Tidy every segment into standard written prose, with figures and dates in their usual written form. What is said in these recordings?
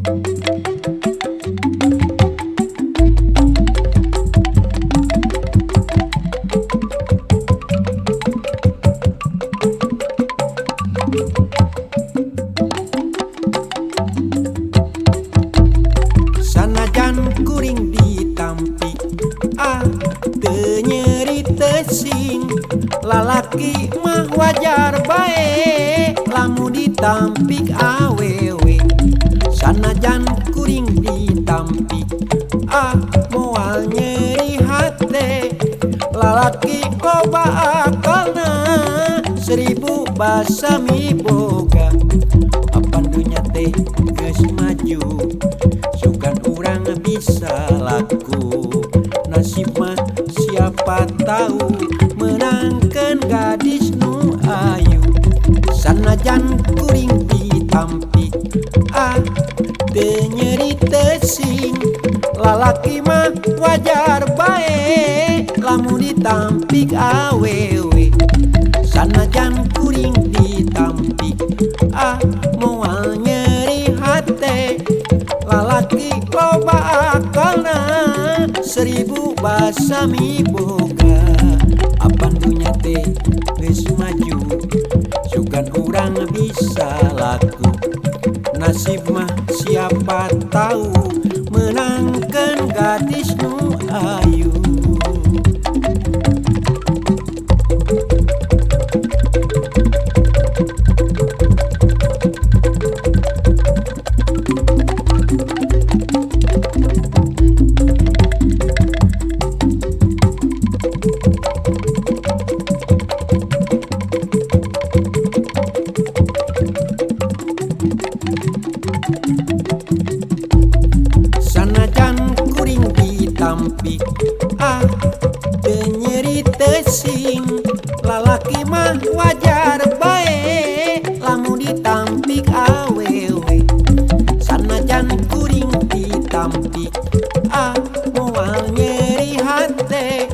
Sanajan kuring ditampi ah teu nyeri teuing lalaki mah wajar bae lamun ditampik awewe. Sanajan kuring ditampi ah moal nyeri hate lalaki loba akalna seribu basa miboga. Apan dunya teh geus maju sugan urang bisa laku nasib mah siapa tahu menangkeun gadis nu ayu. Sanajan kuring ditampik ah teu nyeri teuing lalaki mah wajar bae lamun ditampik awewe. Sanajan kuring ditampik ah moal nyeri hate lalaki loba akalna seribu basa miboga. Apan dunya teh geus maju sugan urang bisa laku nasib mah siapa tahu menangkeun gadis nu ayu. Sanajan kuring ditampik ah teu nyeri teuing lalaki mah wajar bae lamun ditampik awewe. Sanajan kuring ditampik ah moal nyeri hate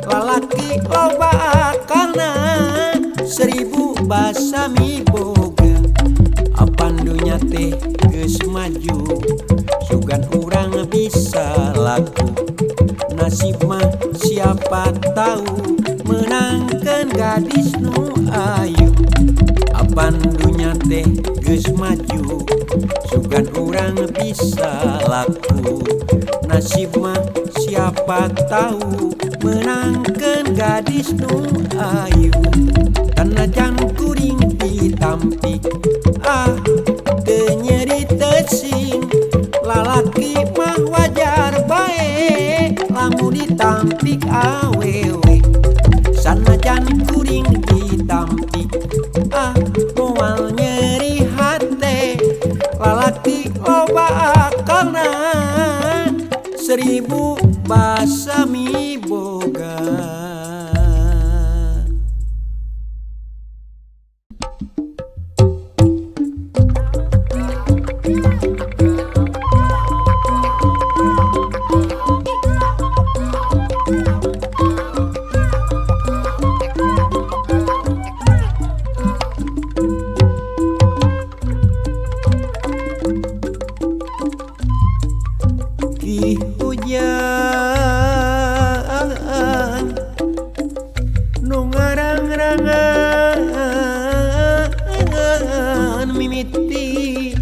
lalaki loba akalna seribu basa miboga. Apan dunya teh geus maju sugan urang bisa laku nasib mah siapa tahu menangkeun gadis nu ayu. Apan dunya teh geus maju sugan urang bisa laku nasib mah siapa tahu menangkeun gadis nu ayu. Sanajan kuring ditampik ah teu nyeri teuing lalaki mah wajar bae lamun ditampik awewe. Sanajan kuring ditampik ah moal nyeri hate lalaki loba akalna seribu basa miboga. Ki hujan nu ngarang-rangan mimiti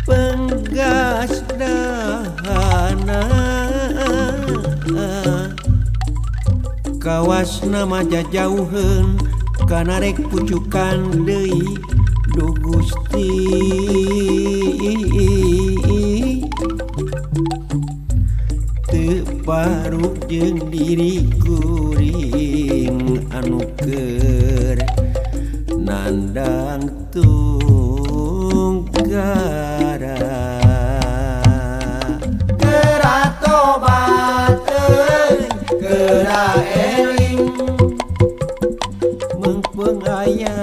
penggas dahana kawas nama jajauheun kanarek pucukan deui duh Gusti teu paruk jeung diri kuring anu keur nandang tungkara. Geura tobat euy geura eling meungpeung aya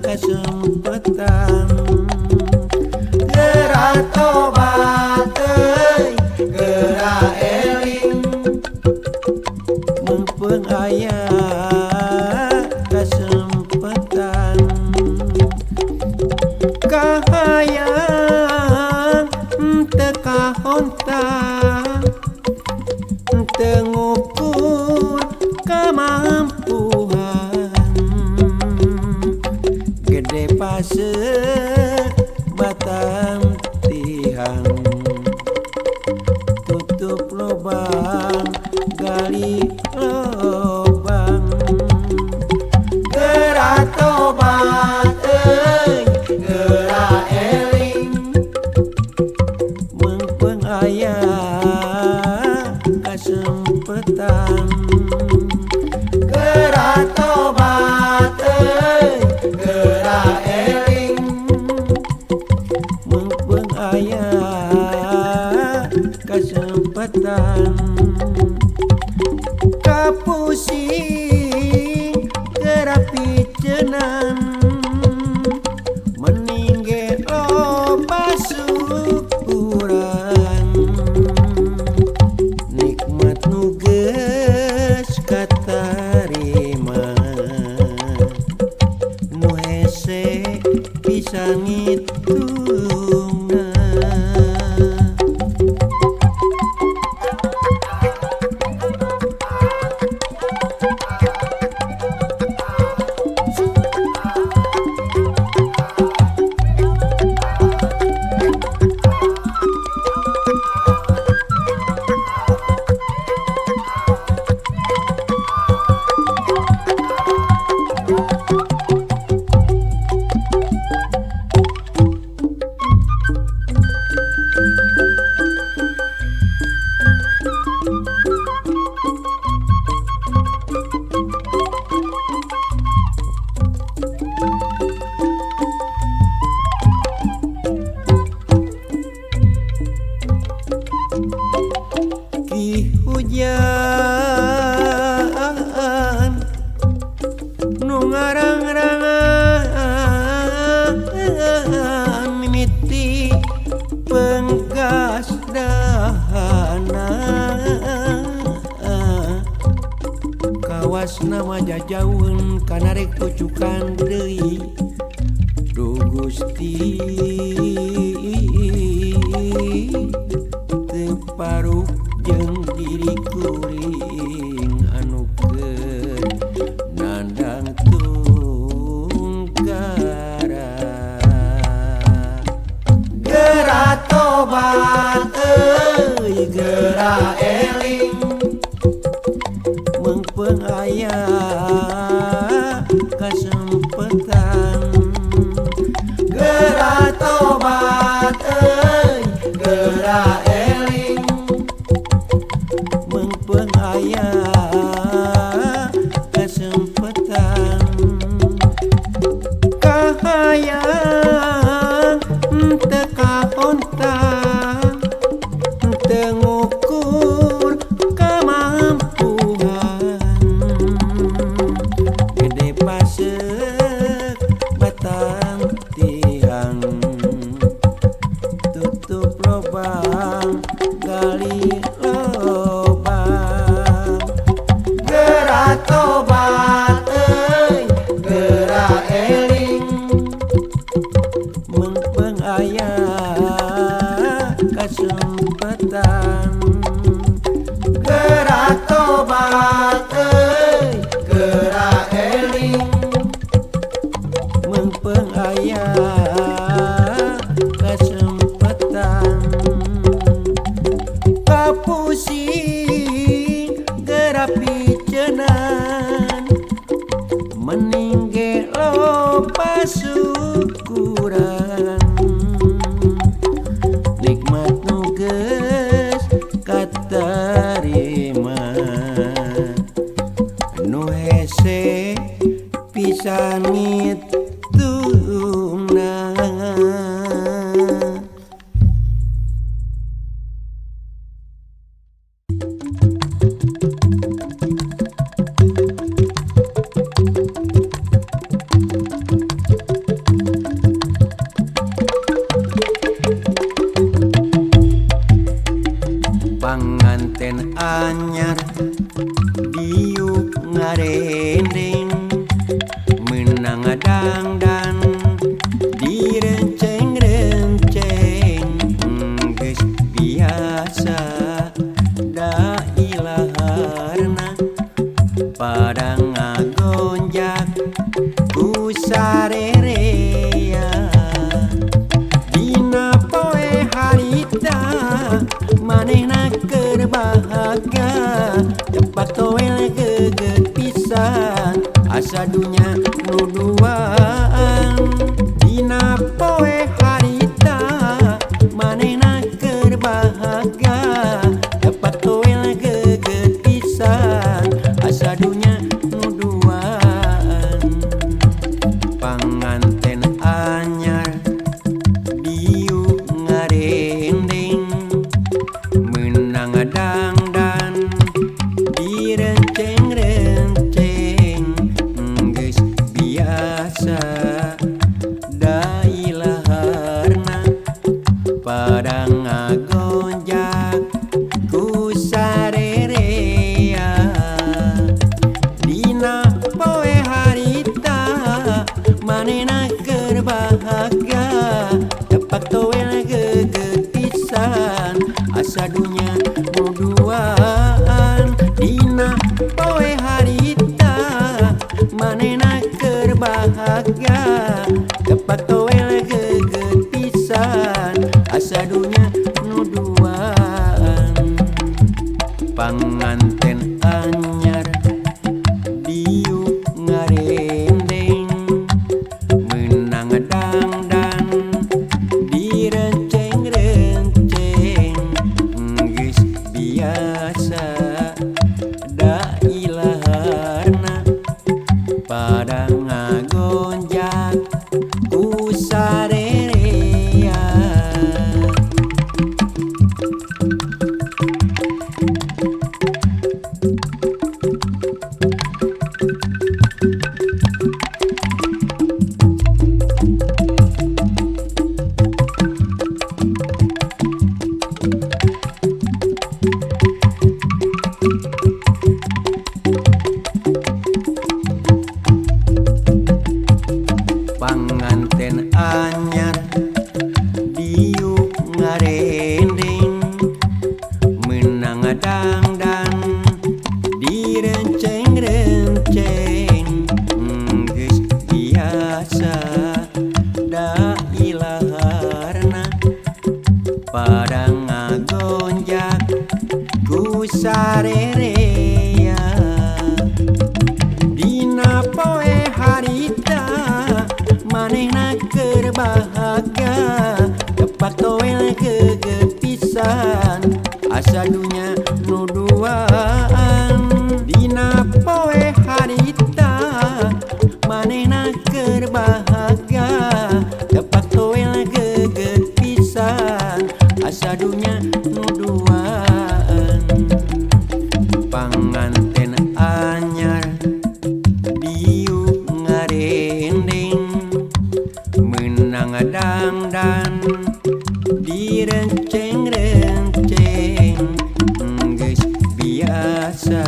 kasempetan. Geura tobat euy geura eling meungpeung aya kasempetan. Kahayang Gede pasek batang tihang, tutup lubang gali lubang. Geura tobat euy, geura eling, meungpeung aya kasempetan. Geura tobat euy, geura eling, meungpeung aya kasempatan. Kapusing geura picenan, mending ge loba syukuran. Nikmat nu geus katarima, nu hese bisa ngitungna. Ki hujan nu ngarang-rangan mimiti penggas dahana, kawas nama jajauheun kanarek pucukan deui. Duh Gusti teu paruk jeung diri kuring anu keur nandang tungkara. Geura tobat euy, geura eling, meungpeung aya kasempetan. Geura tobat euy, geura eling, meungpeung aya kasempetan. Kahayang teu kahonta, teu ngukur kamampuan. Gede pasek batang tihang, tutup lubang gali lubang. Geura tobat euy, geura eling, meungpeung aya kasempetan. Geura tobat euy, geura eling, meungpeung aya kasempetan. Kapusing geura picenan, mending ge loba syukuran. Nikmat nu geus katarima, nu hese pisan ngitungna. Panganten anyar diuk ngarendeng, meunang dangdan di asa dunya nu duaan. Dina poe harita manehna keur bahagia tepak toel geget pisan asa dunya nu duaan. Panganten anyar diuk ngarendeng meunang dangdan direnceng-renceng geus biasa dailaharna padang ngagonjak ku sarerea. Dina poe harita manehna keur bahagia tepak toel geget pisan asa dunya nu duaan. Dina poe harita manehna keur bahagia tepak toel geget pisan asa dunya nu duaan. Panganten anyar diuk ngarendeng meunang dangdan direnceng-renceng geus biasa dailaharna padang ngagonjak ku sarerea. Panganten anyar diuk ngarendeng meunang dangdan direnceng-renceng geus biasa dailaharna padang ngagonjak ku sarerea. Dina poe harita manehna keur bahagia tepak toel geget pisan asa dunya nu duaan. Dina poe harita manehna keur bahagia tepak toel geget pisan asa dunya nu duaan. Panganten anyar diuk ngarendeng meunang dangdan direnceng-renceng geus biasa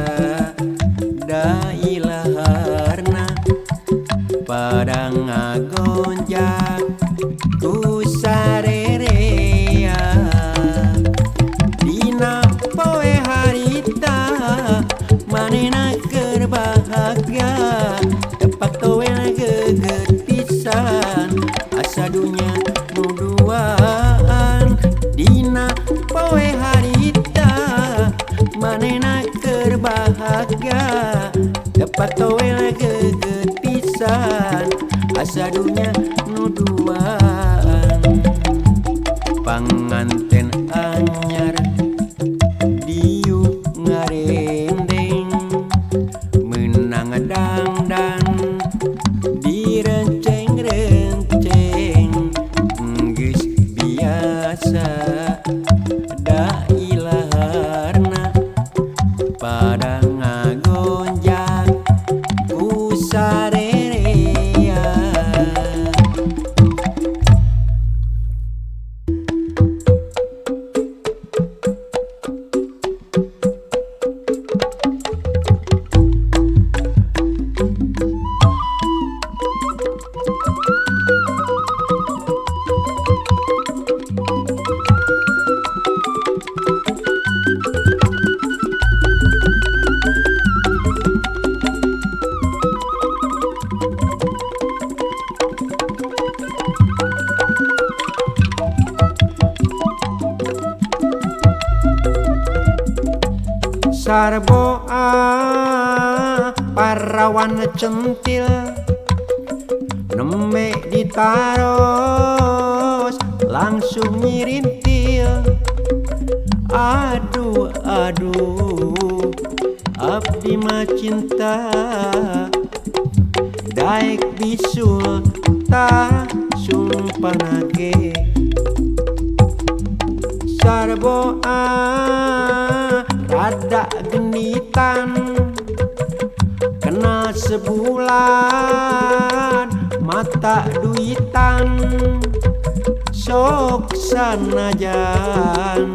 dailaharna padang ngagonjak ku sarerea. Dina poe harita manehna keur bahagia tepak toel geget pisan asa dunya nu duaan. Dina poe harita manehna keur bahagia tepak toel geget pisan asa dunya nu duaan. Panganten anyar diuk ngarendeng meunang dangdan direnceng-renceng geus biasa dailaharna padang ngagonjak ku sarerea. Sarboa para Parawan centil nembe ditaros langsung nyirintil. Aduh aduh abdi mah cinta daek bisul tah sumpanage. Sarboa rada genitan kena sebulan mata duitan. Sok sanajan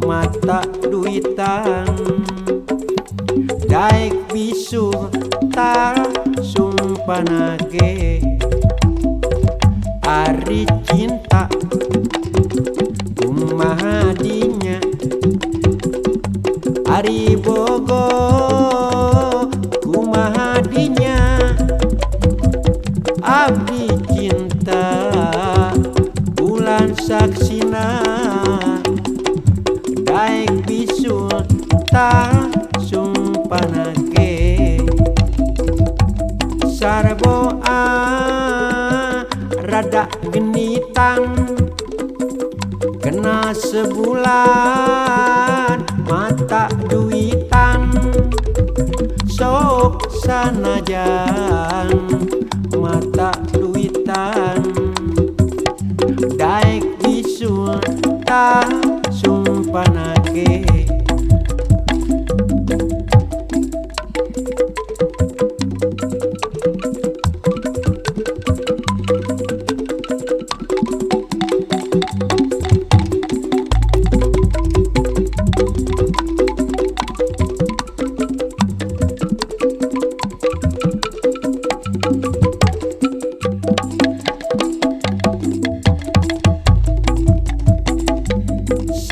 mata duitan daek bisu tah sumpanage. Ari cinta kumaha dinya, ari bogo kumaha dinya. Abdi cinta bulan saksina daek bisul tah sumpanage. Sarboa rada genitan kena sebulan mata duitan. Sok sanajan mata duitan daek bisul tah sumpanage.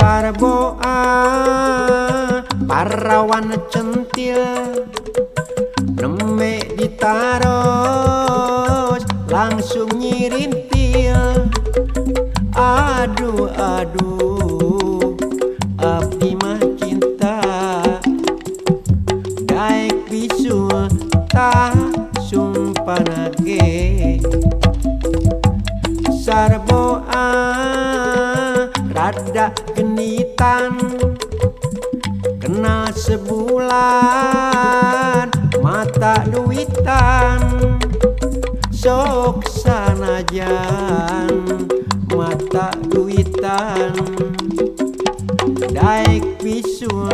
Sarboa parawan centil nembe ditaros langsung nyirintil. Aduh aduh abdi mah cinta daek bisul tah sumpanage. Sarboa rada genitan kena sebulan mata duitan. Sok sanajan mata duitan daek bisul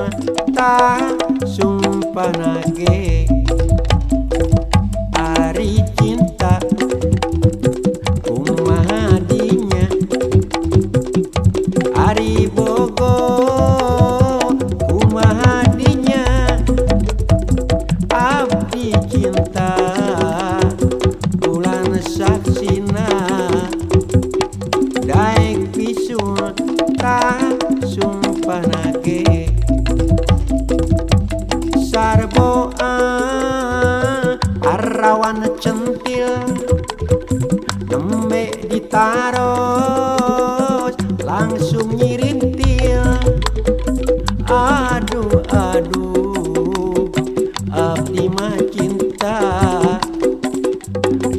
tah sumpanage. Ari cinta kumaha dinya, ari bogo kumaha dinya. Abdi cinta bulan saksina daek bisul tah sumpanage. Sarboa parawan centil nembe ditaros langsung nyirintil. Aduh aduh abdi mah cinta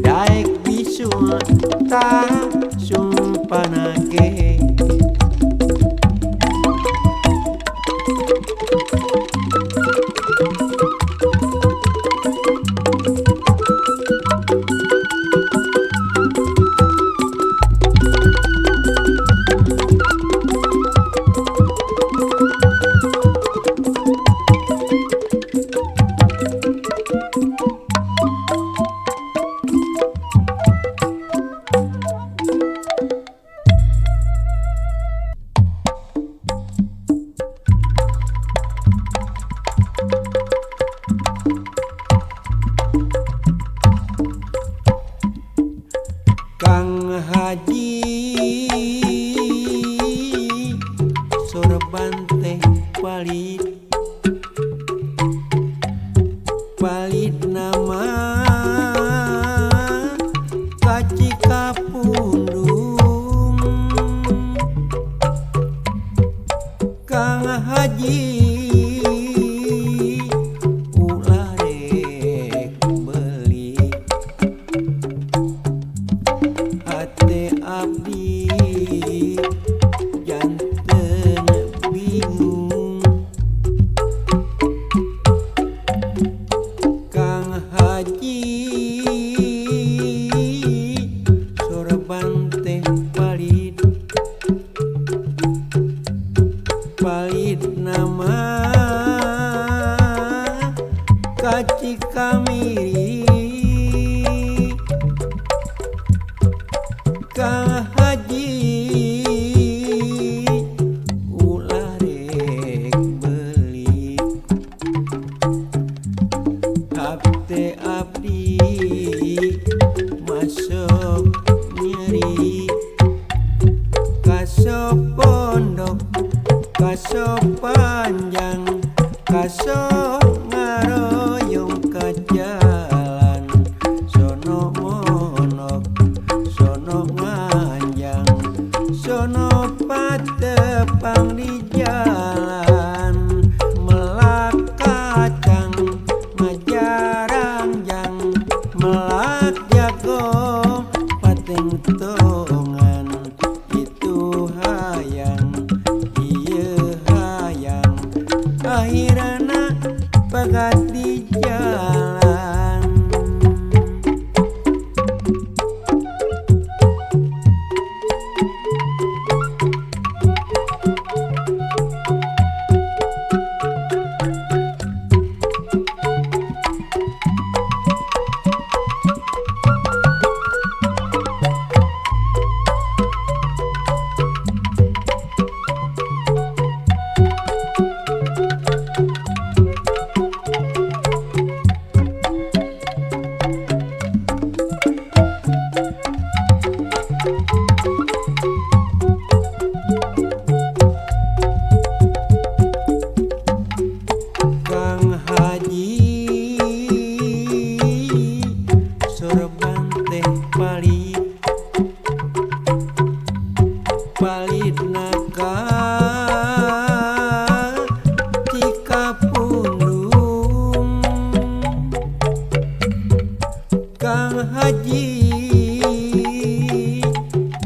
daek bisul tah sumpanage. Kang Haji sorban teh palit palit nama kaci kapundung. Kang Haji ulah rek abdi janten bingung Kang Haji sorban teh palid palid nama kaci kamiri Kang Haji ulah rek beuli hate abdi masuk nyeri kasok pondok kasok panjang kasok ngaroyong ka jalan sono monok sono nganjang sono patepang di jalan melak kacang ngajarangjang melak jago patingtongan itu hayang ieu hayang akhirna pegat di jalan. Kang Haji sorban teh palid palid naka Cikapundung Kang Haji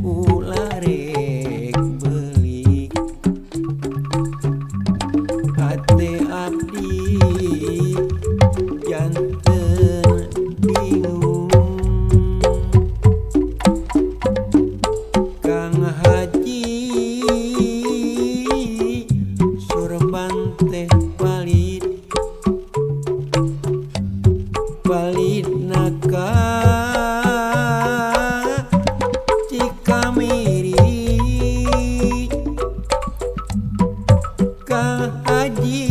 ulah rek beuli hate abdi janten bingung Kang Haji sorban teh palid palid naka Cikamiri Kang Haji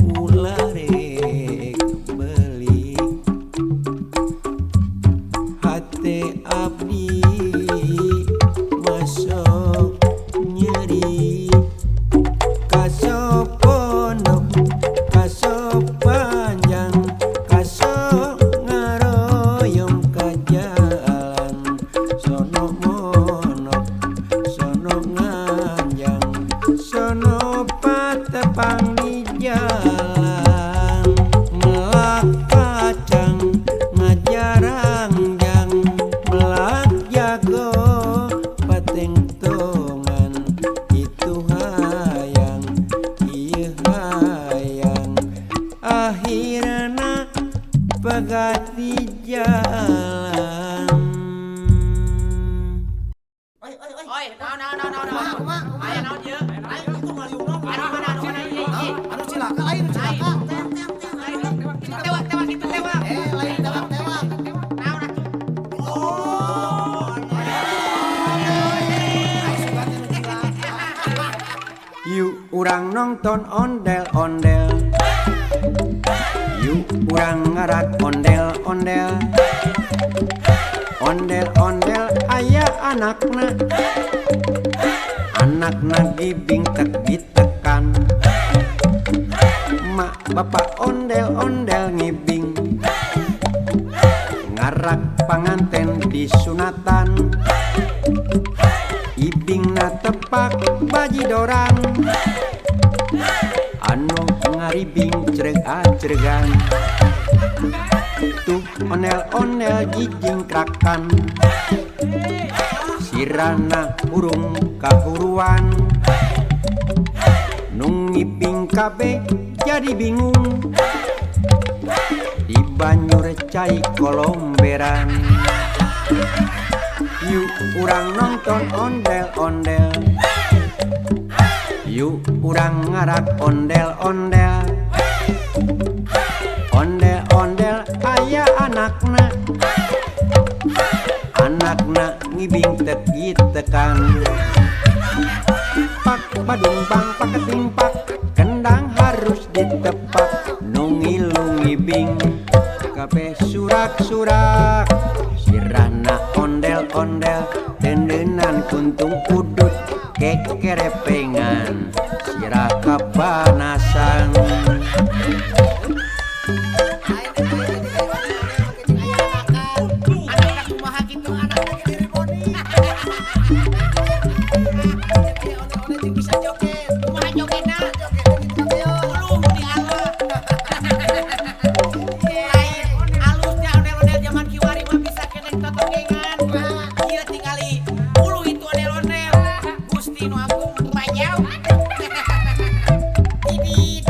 ulah rek beuli hate abdi masuk nyeri kasok pondok kasok panjang kasok ngaroyong ka jalan sono monok sono nganjang sono patepang di jalan melak kacang ngajarangjang melak jago patingtongan itu hayang ieu hayang akhirna pegat di jalan. Oi oi oi. Oi, naon naon naon naon. Kumaha kumaha. Aya naon ieu? Lain itu ngaliung Anu mana anu mana ieu ieu. Anu cilaka lain cilaka. Tewak tewak itu tewak. Eh lain tewak tewak. Naon atuh? Oh. Ai sugan teh nu cilaka. Yuk urang nonton ondel-ondel, yuk urang ngarak ondel-ondel, ondel-ondel aya anakna, anakna gibing tek ditekan, mak bapak ondel-ondel ngibing, ngarak panganten disunatan, ibingna tepak bajidoran, anu ngaribing creg-acregan. Tuh ondel-ondel jijingkrakan, sirahna hurung kahuruan. Nu ngibing kabeh jadi bingung, di banyur cai kolomberan. Yuk urang nonton ondel-ondel, yuk urang ngarak ondel-ondel. Ondel-ondel aya anakna, anakna ngibing teki-tekan. Pak badumbang pak ketimpak, kendang harus ditepak. Nu ngilu ngibing kabeh surak-surak, sirahna ondel-ondel dendenan kuntung udut kekerepengan, sirah kapanasan. Anakna kumaha kitu anakna Jadi reboni. Jadi ondel-ondel jeung bisa joget. Kumaha jogetna? Joget gitu teh. Uluh di Allah. Lain alusnya ondel-ondel zaman kiwari mah bisa keneh totogengan. Ieu tingali uluh itu ondel-ondel. Gusti nu agung bajau. Didit.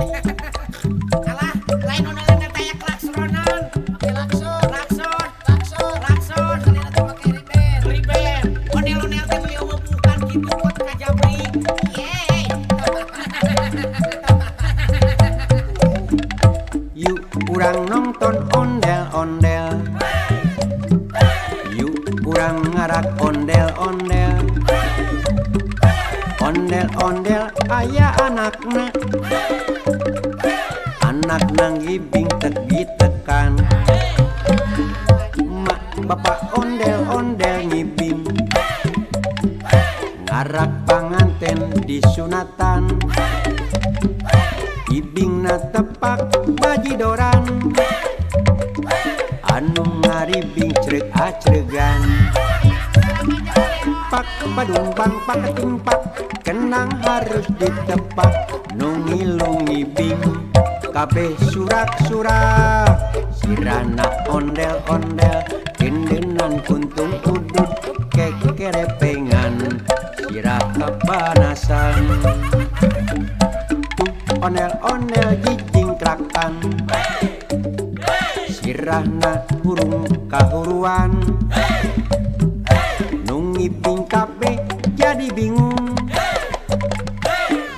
Alah, lain ondel-ondel taya klaksonan. Pakai lakson, Klakson, lakson. klakson. Kalian teh pakai riben. Riben. Ondel-ondel teh beli eueuh bukan kitu kot kajabrik. Yeay. Yuk urang nonton ondel-ondel, yuk urang ngarak ondel-ondel. Ondel-ondel aya anakna, anakna ngibing tegi-tekan. Mak bapak ondel-ondel ngibing, ngarak panganten di sunatan. Ibingna tepak bajidoran, anu ngaribing crek acregan. Pak badumbang pak ketimpak, kendang harus ditepak. Nu ngilu ngibing kabeh surak-surak, sirahna ondel-ondel dendenan kuntung udut kekerepengan, sirah kapanasan. Tuh ondel-ondel jijingkrakan, sirahna hurung kahuruan. Nu ngibing kabeh jadi bingung,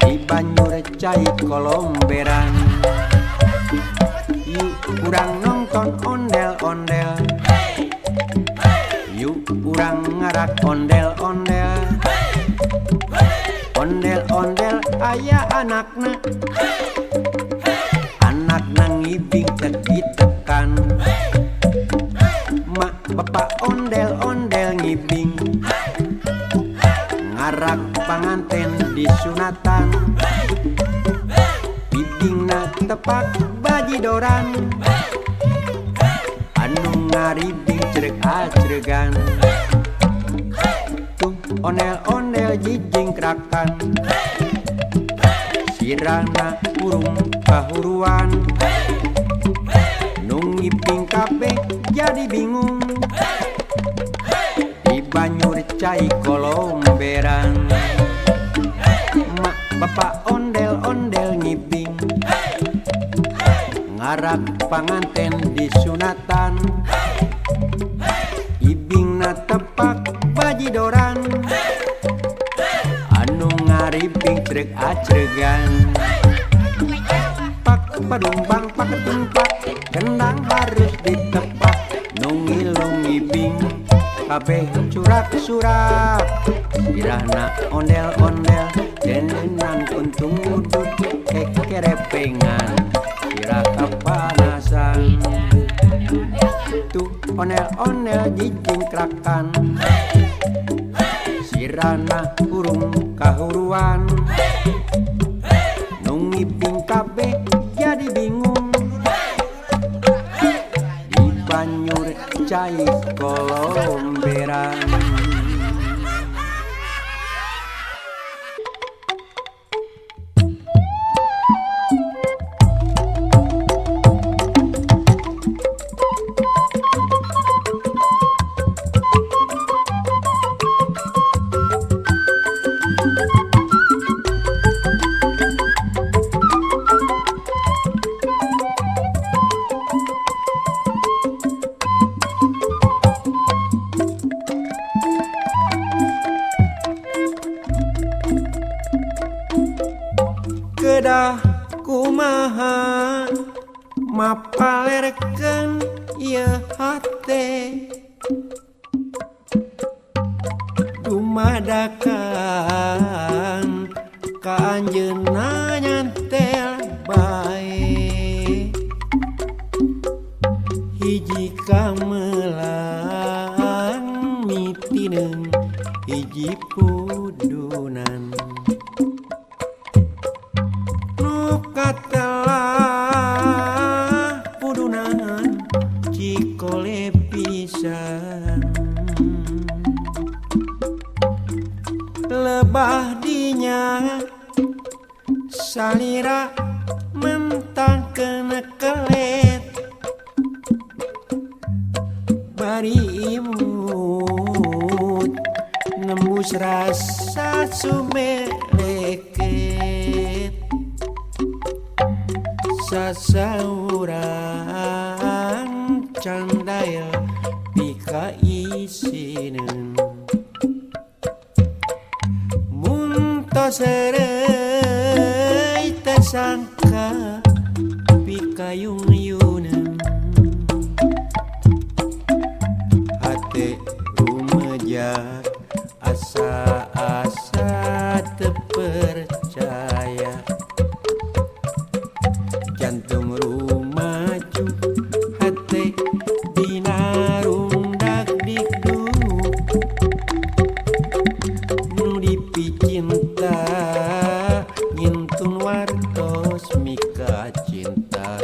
di banyur cai kolomberan. Yuk urang nonton ondel-ondel, yuk urang ngarak ondel-ondel. Ondel-ondel aya anakna, anakna ngibing teki-tekan. Mak bapak ondel-ondel ngibing, ngarak panganten di sunatan. Ibingna tepak bajidoran, anu ngaribing crek acregan. Tuh ondel-ondel jijingkrakan, sirahna hurung kahuruan. Nu ngibing kabeh jadi bingung, di banyur cai kolomberan. Mak bapak ondel-ondel ngibing, ngarak panganten di sunatan. Ibingna tepak bajidoran, anu ngaribing crek acregan. Pak badumbang pak ketumpak, kendang harus ditepak. Nu ngilu ngibing kabeh curak-surak, sirahna ondel-ondel dendenan kuntung udut kekerepengan, sirah kapanasan. Tuh ondel-ondel jijingkrakan, sirahna hurung kahuruan. Nu ngibing kabeh jadi bingung, di banyur cai kolomberan. Kumaha mapalerkeun ieu hate dumadakan ka anjeunna nyantel bae hiji kamelang mitineung hiji pudunan nu katelah pudunan cikole pisan lebah dinya salira mentang kena kelet bari imut nembus rasa sumeleket sasauran candael pika isineun muntos sereuy teu sangka pikayung-yuneun hate rumejak asa-asa teu percaya jantung rumaju hate dina rungdak dikduk nu dipicinta ngintun wartos mika cinta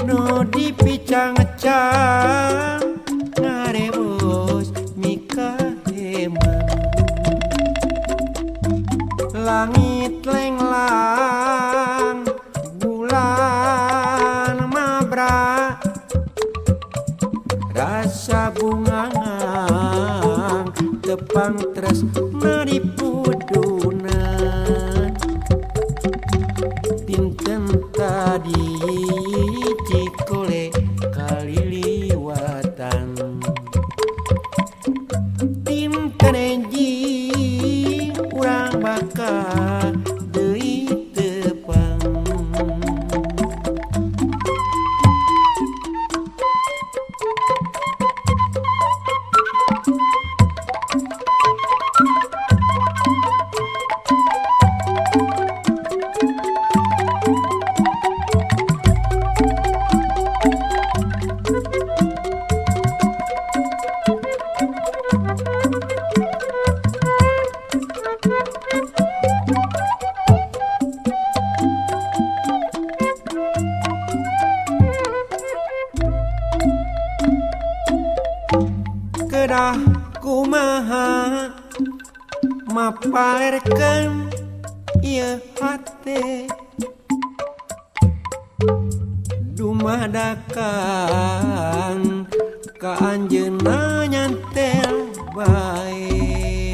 nu dipicang-cang ngarebos mika heman langit lenglang bulan mabra rasa bungangang tepang tres maripudunan dinten tadi cikole kaliliwatan dinten enjing urang bakal deui tepang. Kedah kumaha mapalerkeun ieu hate dumadakan ka anjeunna nyantel bae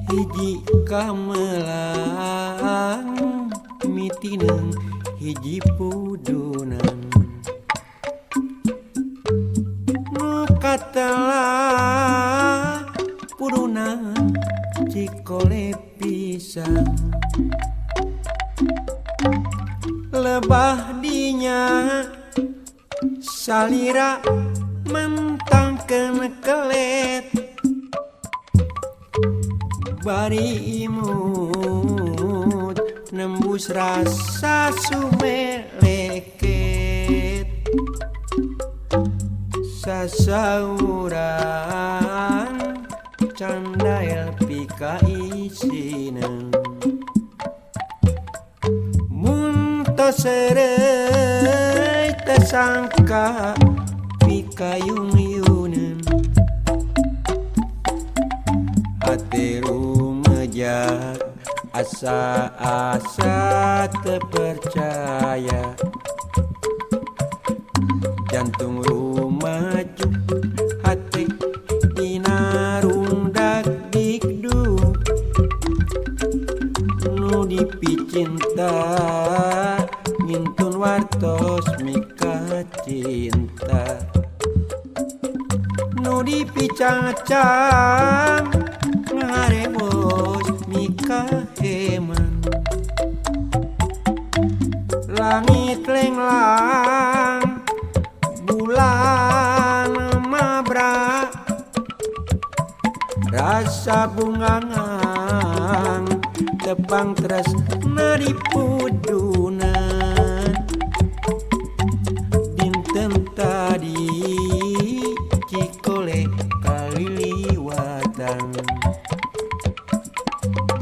hiji kamelang mitineung hiji pudunan nu katelah pudunan cikole pisan lebah dinya salira mentang kena kelet bari imut nembus rasa sumeleket sasauran candael pika isineun muntos sereuy teu sangka pikayung-yuneun hate rumejak asa-asa teu percaya jantung rumaju hate dina rungdak dikduk nu dipicinta ngintun wartos mika cinta nu dipicang-cang ngarebos mika heman. Langit lenglang bulan mabra rasa bungangang tepang tresna di pudunan. Dinten tadi Cikole kaliliwatan.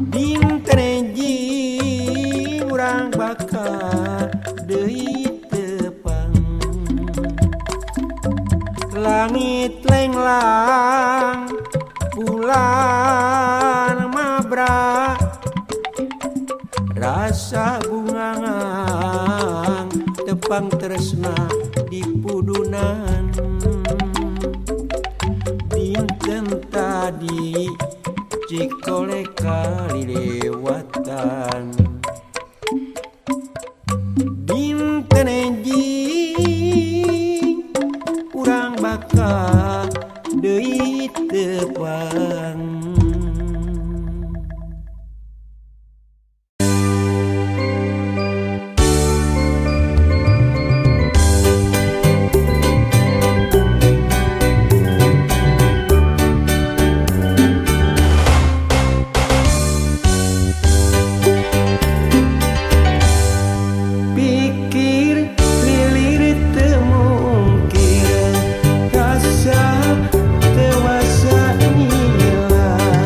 Dinten enjing urang bakal deui tepang. Langit lenglang bulan mabra rasa bungangang tepang tresna di pudunan. Dinten tadi Cikole kalilewatan. Dinten enjing urang bakal deui tepang. Pikir lilir temungkir rasa tewasa nilai.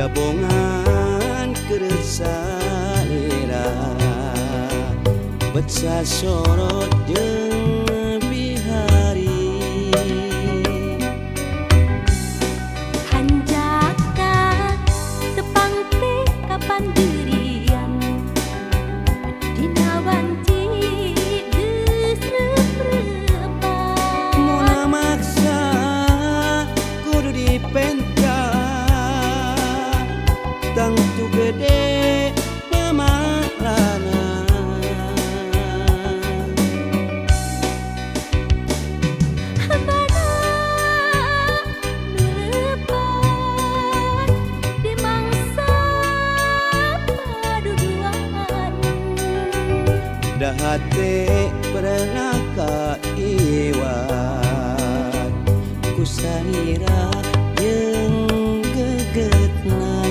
Dabongan keur salira bet sasorot jeung bihari. Hanjaka tepang teh kapan dirian dina wanci geus reup-reupan. Mun maksa kudu dipenta tangtu gede mamalana. Mana nu lepat di mangsa paduduan. Da hate pernah ka iwat ku salira jeung gegetna.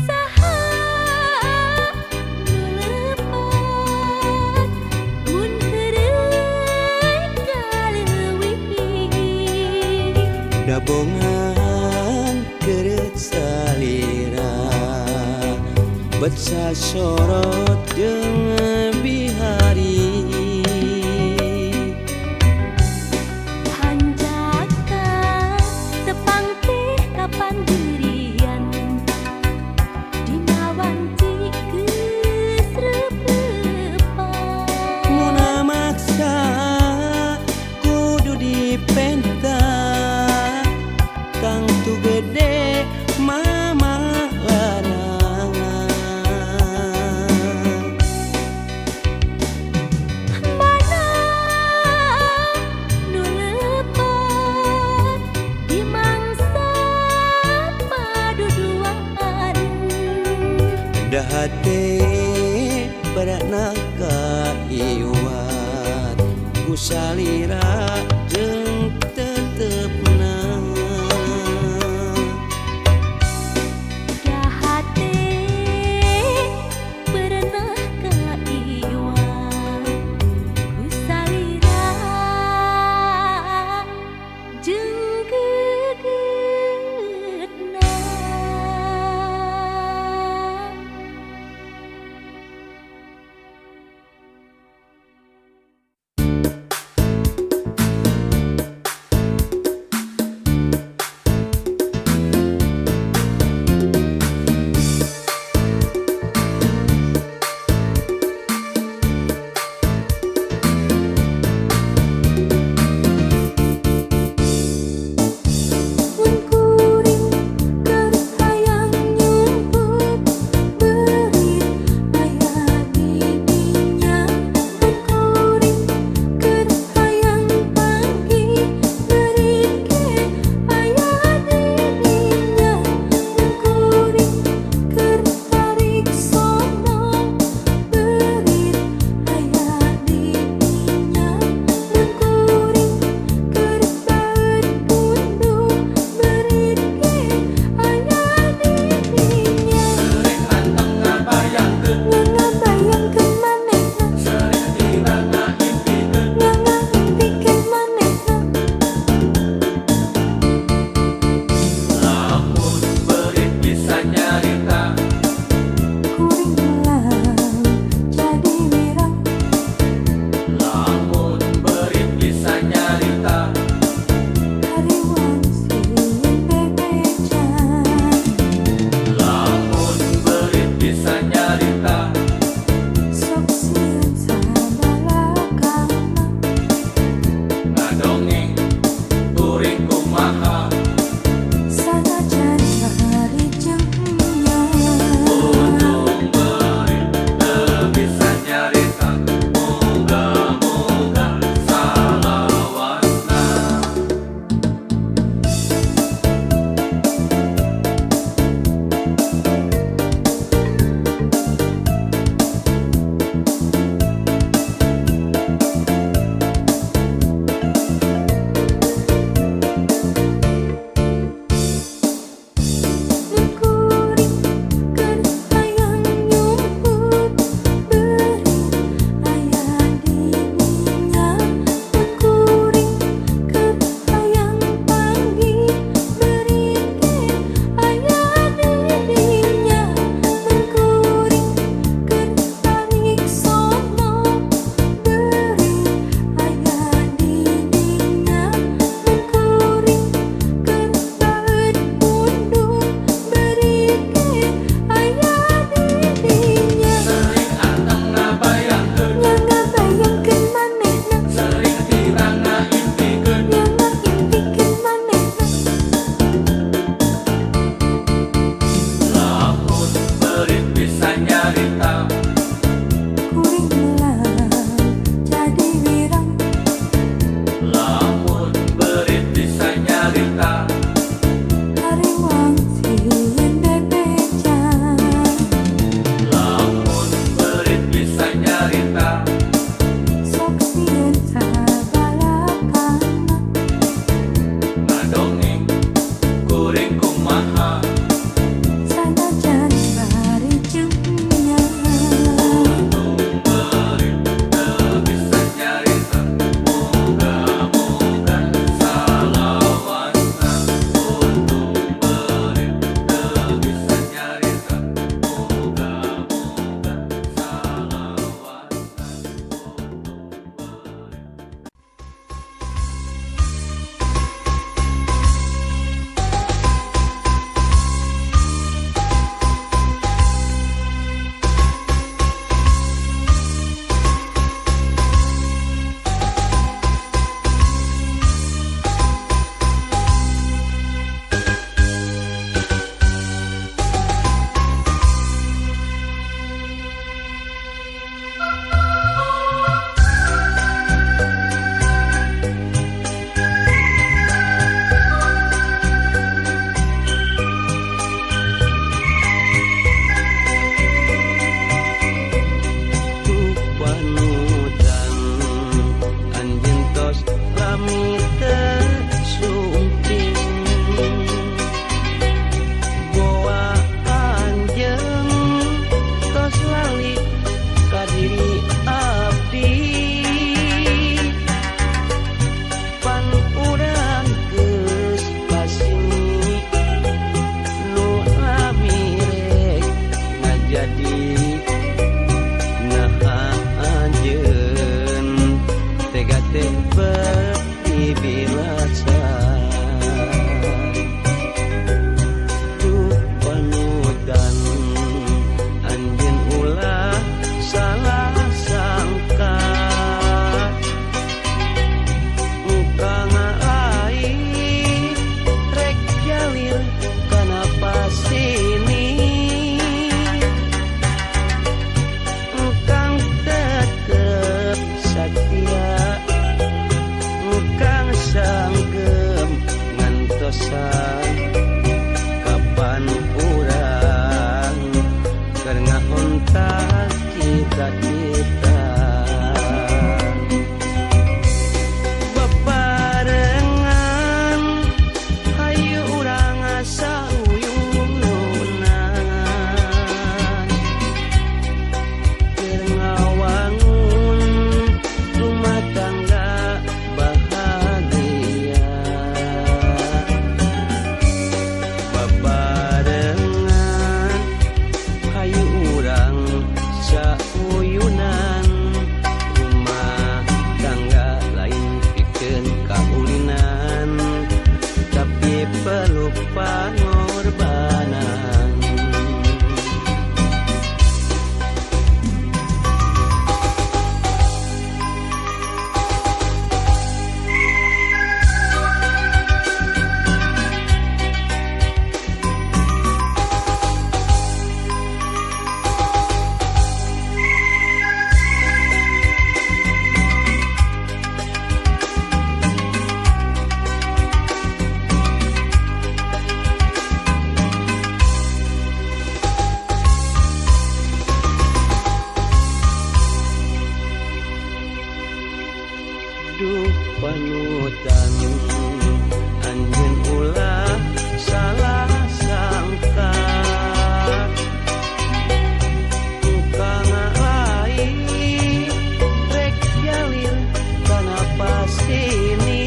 Saha nu lepat mun heureuy kaleuwih. Dabongan keur salira bet sasorot jeung bihari. Hanjaka tepang teh kapan dirian dina wanci geus reup-reupan. Mun maksa kudu dipenta tangtu gede mamalana. Mana nu lepat di mangsa paduduan. Da hate pernah ka iwat ku salira jeung tetepna. Da hate pernah ka iwat ku salira jeung gegetna. Gaduh panutan, anjeun ulah salah sangka. Tukang lain rek jalir kana pasini,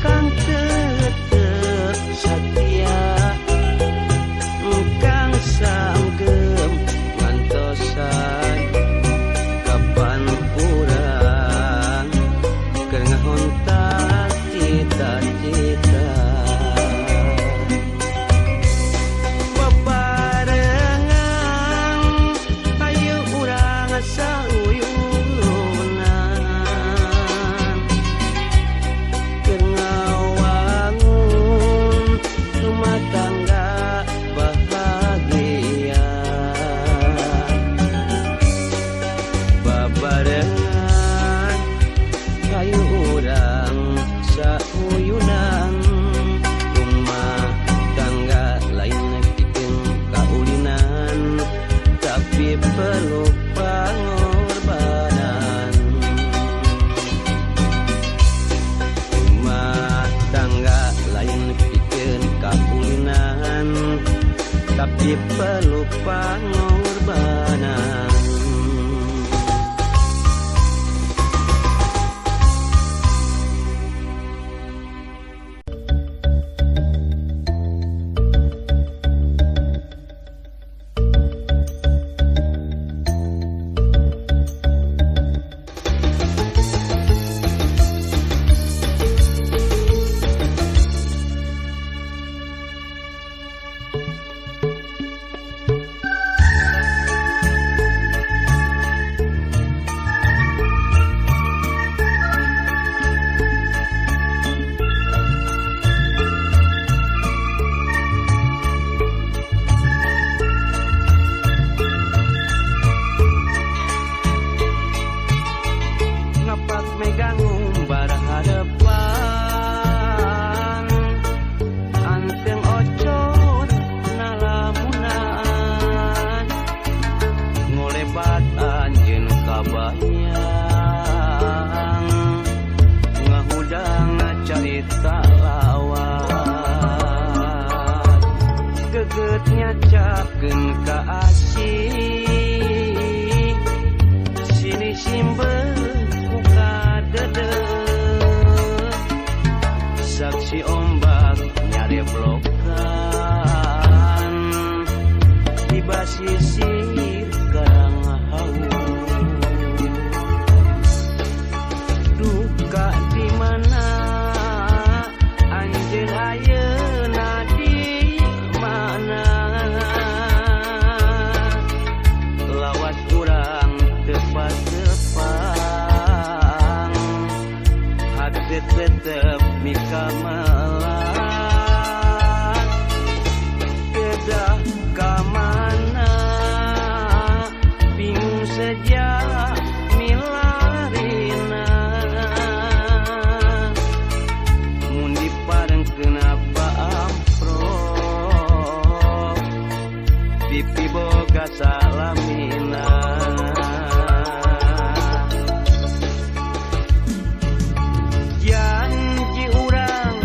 kang tetep satia, kang sanggem ngantosan kapan urang keur ngahontak cita-cita. Bebarengan ayo urang sauyunan, keur ngawangun rumah tangga bahagia. Babarengan ayo urang sauyunan, rumah tangga lain pikeun kaulinan, tapi perlu pengorbanan. Rumah tangga lain pikeun kaulinan, tapi perlu pengorbanan. Ngapak megang ngumbar harapan, anteng ocor nalamunan, ngolebat anjeun kabayang, ngahudang carita lawas, geget nyacakeun ka asih, sini simbel ku kadede, saksi ombak nyareblokan di basisir karang hawu. Duka di mana anjeun ayeuna di mana, lawas urang tepat-tepang, hati tetep mikamelan. Kedah ka mana bingung sejak milarina, mun diparengkeun apa amprok pipi boga salamina. Janji urang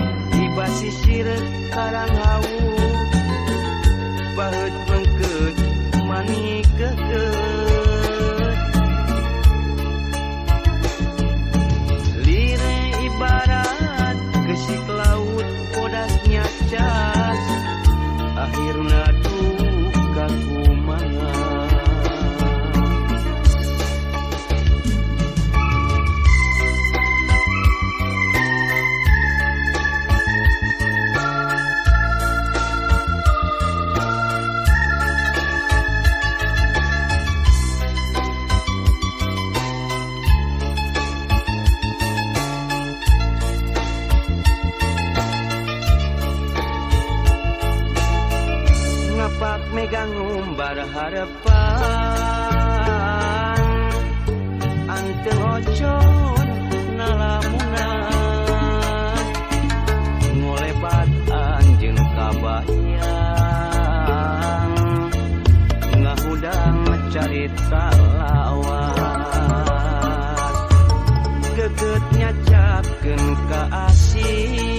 Nyamperkeun ka asih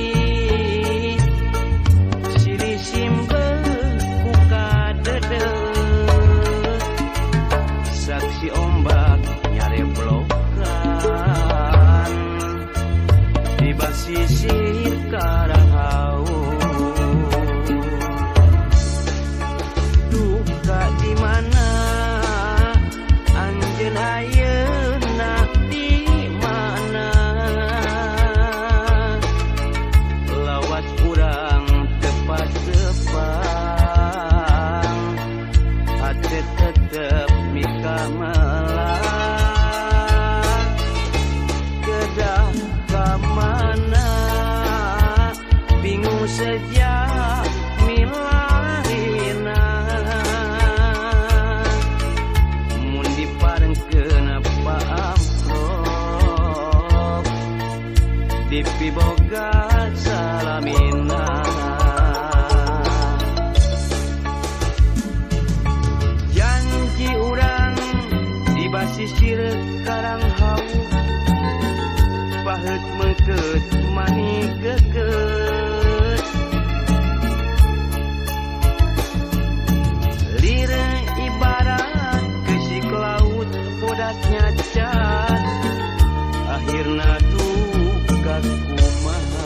silih simbel ku kadeudeuh saksi ombak nyareblokan di basisir Karang Hawu. Duka di mana anjeun ayeuna di mana lawas urang tepat tepang hate tetep mika melang kedah ka mana bingung sejak milarina mun diparengkeun Pak Amprok dipiboga salamina. Janji urang di basisir Karang Hawu paheut meukeut mani geget lire ibarat kesik laut bodas nyacat akhirna duka kumaha.